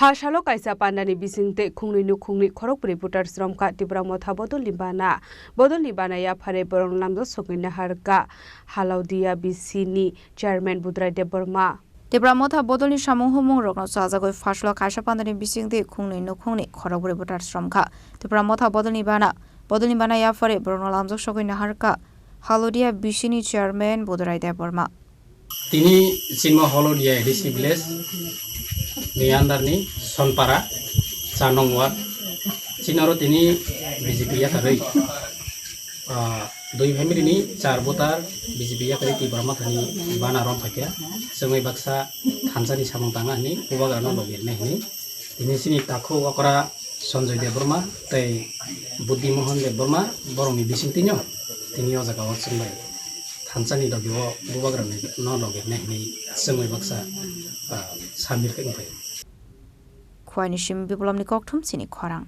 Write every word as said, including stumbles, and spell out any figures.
Ha salo kaisa pandani bising tei khungnwi nukhungni khorokbrwi voters romkha Tipra Motha bodolni bana. Bodolni bana yaphare borokno lamjak sogwi naharkha Halaudia B C ni chairman Budrai Debbarma. Tipra Motha bodolni samung humung rokno chajagwi phaslo kaisa pandani bising tei khungnwi nukhungni khorokbrwi voters romkha Tipra Motha bodolni bana. Bodolni bana yaphare borokno lamjak sogwi naharkha Halaudia B C ni chairman Budrai Debbarma. Tini chini Holodia A D C village ni under ni Sonpara, char nong ward. Chini oro tini B J P yakarwi, ah, dui family ni char voter B J P yakarwi Tipra Motha ni bana rom phaikha. Chwngwi baksa thansa ni samung tanga hwnwi bubagra no logi rwnai hwnwi. Tini chini takhuk okra Sanjoy Debbarma tei Buddhi Mohan Debbarma borokni bisingtwino tini o jaga o chwng bai thansa ni logi o bubagra ni no logi rwnai hwnwi chwngwi baksa, ah, samir khe wngphai. Khowai ni simi Biplop ni kokthum chini khorang.